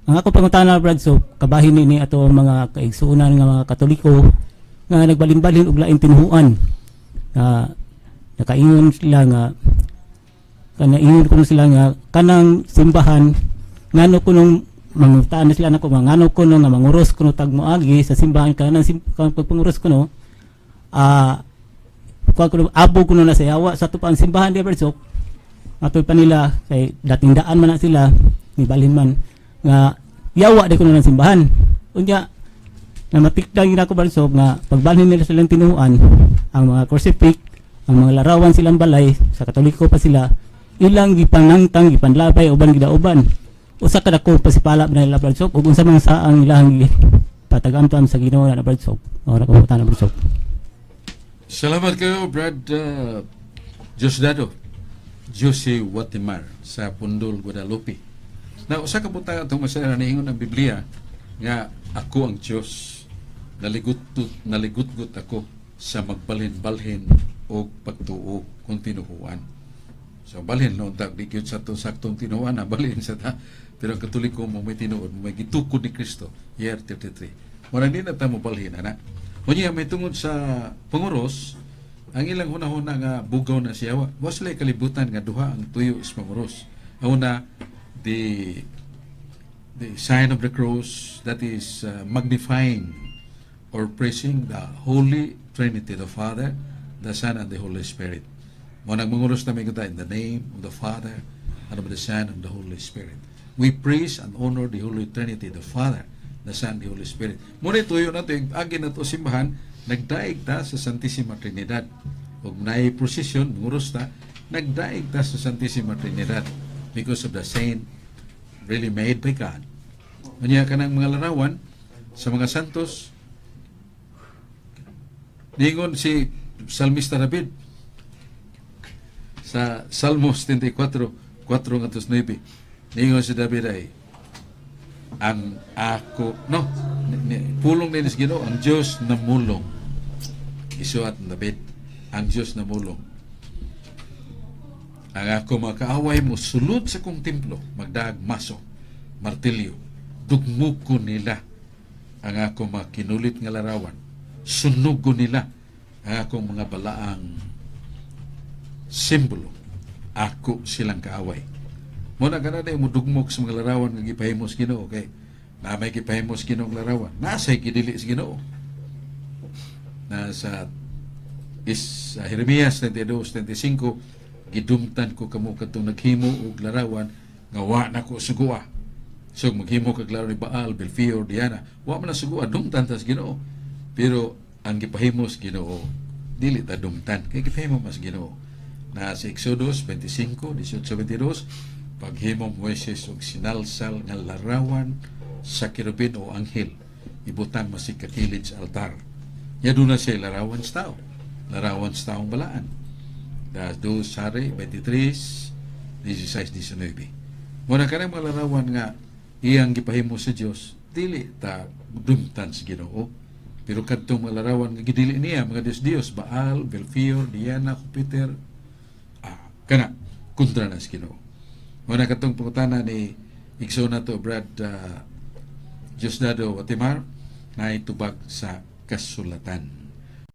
Ang ako pangutana, Brad, so kabahin ni ato ang mga kaigsuonan nga mga Katoliko nga nagbalin-balhin og laing tinuhuan. Nga nakaingon sila nga kana, ingon kuno sila nga kanang simbahan, ngano kunong mangutaan na sila nako nga ngano kuno nga manguros kuno tag moagi sa simbahan, kanang pagpanguros kuno, kuha kuno, abo kuno na sa yawa sa ato pa ang simbahan di, Brad. So ato pa nila kay dating daan man na sila ni balhin man nga yawa di kuno ng simbahan. Unya na matikdan gid ako, Brad, so nga pagbalhin nila silang tinuan, ang mga crucifix, ang mga larawan silang balay sa Katoliko pa sila, ilang gipanangtang, gipanlabay uban gidauban. Usa ka dako pasipala na nila, Brad Sob, ug unsa man sa ang ilang patagamtam sa Ginoo na, Brad Sob? Ora ko na, Brad Sob. Salamat kayo, Brad Diosdado Jose Watimar sa Pundol, Guadalupe. Na usa ka butang atong masaya, niingon ang Biblia nga ako ang Dios, naligut naligutgut ako sa magbalhin-balhin og pagtuo kung tinuhuan. So balhin no unta di gyud sa atong saktong tinuohan na balhin sa ta. Pero ang Katoliko mo may tinuod, may gitukod ni Kristo, year 33. Mura di na ta mo balhin ana. Unya may tungod sa panguros, ang ilang hunahuna nga bugaw na siya. Wa sila kalibutan nga duha ang tuyo is panguros. Ang una, the sign of the cross, that is magnifying or praising the Holy Trinity, the Father, the Son, and the Holy Spirit. Mo nagmanguros na may in the name of the Father, and of the Son, and the Holy Spirit. We praise and honor the Holy Trinity, the Father, the Son, the Holy Spirit. Muna tuyo na ito, agi na to simbahan, nagdaig ta sa Santissima Trinidad. Ug naay procession, manguros ta, nagdaig ta sa Santissima Trinidad because of the saint really made by God. Unya kanang mga larawan sa mga santos, ningon si Salmista David sa Salmos 74, 4 ngadto 9. Ningon si David ay ang ako no ni, pulong ni Ginoo, ang Dios namulong. Isuat ni David, ang Dios namulong. Ang ako makaaway mo sulod sa kong templo, magdaag maso, martilyo, dugmoko nila ang ako makinulit nga larawan, sunog ko nila ang akong mga balaang simbolo, ako silang kaaway. Mo na kana mo dugmok sa mga larawan nga gipahimo sa Ginoo, kay na may gipahimo sa Ginoo ang larawan, nasa gidili sa Ginoo. Na sa is sa Jeremias 32:35, gidumtan ko kamo kadtong naghimo og larawan nga wa na ko sugua. So maghimo kag larawan ni Baal, Belfior, Diana, wa man na sugua, dumtan ta sa Ginoo. Pero ang gipahimo sa Ginoo dili ta dumtan kay gipahimo mas Ginoo. Na sa Exodus 25, 18, 22, paghimo Moises og sinalsal nga larawan sa kerubin o anghel, ibutang masig kakilid sa altar. Ya doon na siya larawan sa tao. Larawan sa taong balaan. Da dos Hari 23, 16, 19. Muna kanang mga larawan nga iyang gipahimo sa Dios, dili ta dumtan sa Ginoo. Pero kadtong mga larawan nga gidili niya, mga Dios Dios, Baal, Belfior, Diana, Jupiter, kana kontra na sa Ginoo. Muna katong pangutana ni igsoon na to, Brad Diosdado Watimar, na itubag sa kasulatan.